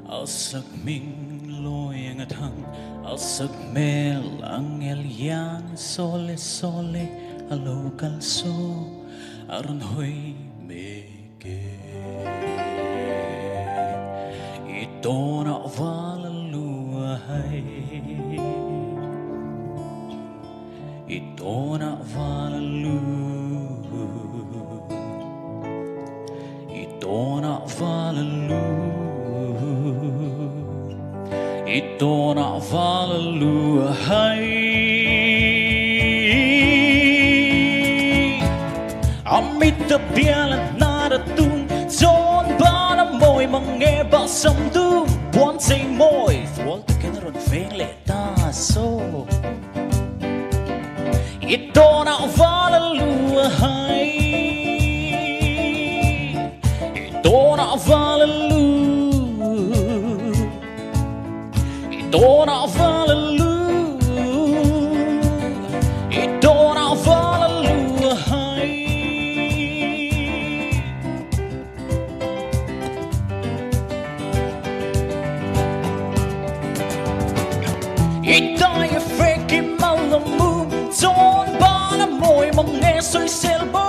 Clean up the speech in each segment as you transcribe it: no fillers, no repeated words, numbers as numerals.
A sakhming lawi ang a thang, a sakhmel angel iang Sawle sawle a lo kal saw a rawn hawi mek e. I tawnah val a lu a hai, I tawnah val a lu, I tawnah val a lu, I tawnah val a lu a hai. A mit a bial a hnar a tum, Zawn ban a mawi mang nge balsam dum, Puan chei mawi fual takin a rawn veng leh ta saw. I tawnah val a lu a hai, I tawnah val a lu, I tawnah val a lu, I tawnah val a lu a hai. I dai a fek i mal a mu Zawn ban a mawi mang nge sawisel bo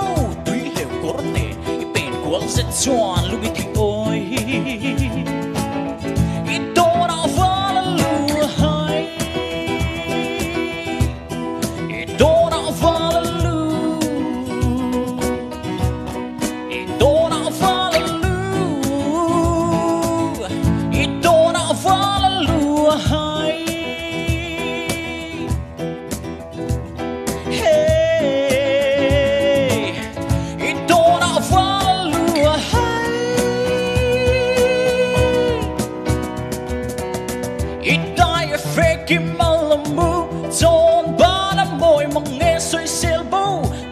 Tui hleuh kawr te i pen kual zet chuan lung i thih awi I dawnah val a lu a hai I dawnah val a lu I tawnah val a lu, I tawnah val a lu a hai. Hey, i tawnah val a lu a hai. I dai a fek i mal a mu, Zawn ban a mawi mang nge sawisel bo,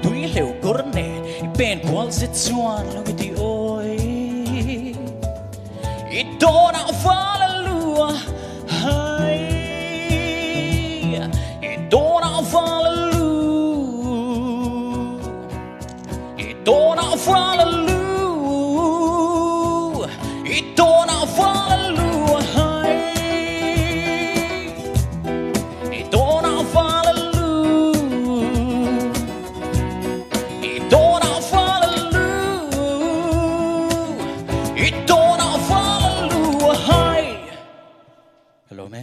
Tui hleuh kawr nen I pen kual zet chuan lo i ti awi. I tawnah val a lu a hai. I tawnah val a lu. I tawnah val a lu. I tawnah val a lu a hai. I tawnah val a lu. I tawnah val a lu, i tawnah val a lu a hai. Hello me.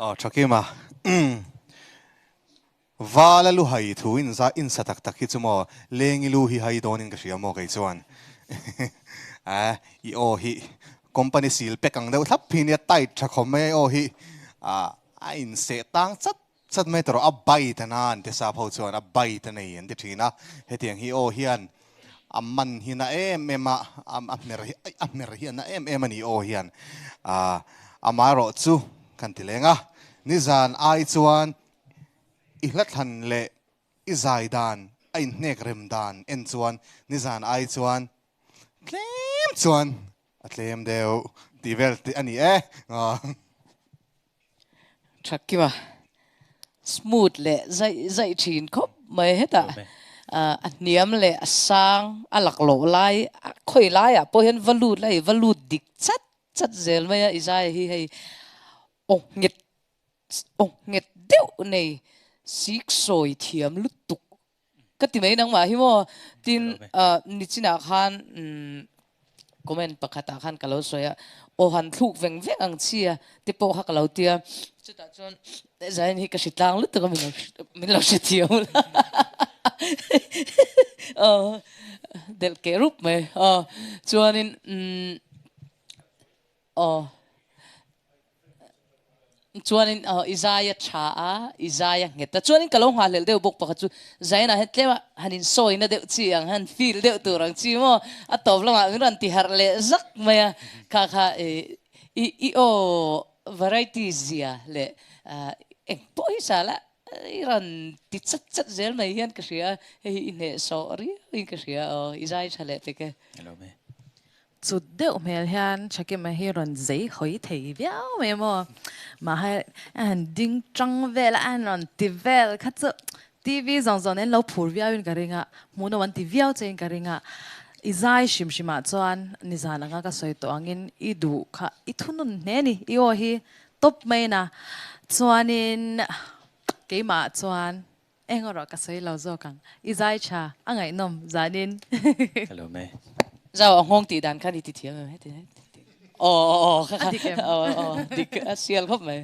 Aw tha kim a. Val a lu hai thu in za in sa tak tak hi chu maw leng i lu hi hai dawn in ka hria maw kei chuan. A i aw hi company seal pack ang deuh thlap hi nia tight tha khawm mai a i aw hi a in seh tang chat Chat mai tawh a bite na an ti sap ho chuan a bite a nei an ti thin a, hetiang hi aw hian a man hi na em em a, a hmer hi a hmer hi a na em em a ni aw hian ah amaherawh chu kan ti leng a, nizan ai chuan i hlathlan leh i zai dan a inhnek rem dan en chuan nizan ai chuan tlem chuan a tlem deuh tih vel tih a ni e. Thakima smooth leh zaih zaih thin khawp mai hetah a hniam leh a sang a laklawh lai khawi laiah pawh hian va lut la i va lut dik chat chat zel mai a i zai hi hei aw nghet aw nghet deuh nei sik sawi thiam lutuk Ka ti mai nangmah hi maw? Tin, nichinah khan comment pakhatah khan ka lo sawi a, aw han thluk veng veng ang chi a te pawh kha ka lo ti a, chutah chuan Zain hi ka hri tlang lutuk a min lo hre thiam la aw delh keh rup mai aw chuanin aw. Chuanin i zai a tha a, i zai a nghet a. Chuanin ka lo nghahhlelh deuh bawk pakhat chu Zainah hian tlema han insawina deuh chi ang, han feel deuh tur ang chi maw? A tawp lamah min rawn ti harh leh zak mai a, kha kha i i aw variety zia leh eng pawh hi sa la i rawn ti chat chat zel mai hian ka hria a, hei hi i hnehsawh riauin ka hria aw, i zai tha leh pek e. Chut deuh hmel hian Thakima hi rawn zei hawi thei viau mai maw? Mahse a han ding tang vel a, a han rawn ti vel kha chu TV zawng zawng nen lo phur viau in ka ring a, hmuhnawm an ti viau che in ka ring a. I zai hrim hrimah chuan nizan anga ka sawi tawh angin i duh kha i thunun hle a ni. I aw hi tawp mai na. Chuanin keimah chuan eng erawh ka sawi lo zawk ang. I zai tha a ngaihnawm zanin. Ka lo mai. Zau a nghawng tih dan khan i ti thiam em heti heti. Aw aw aw kha kha. A dik em? Aw aw dik a sial khawp mai.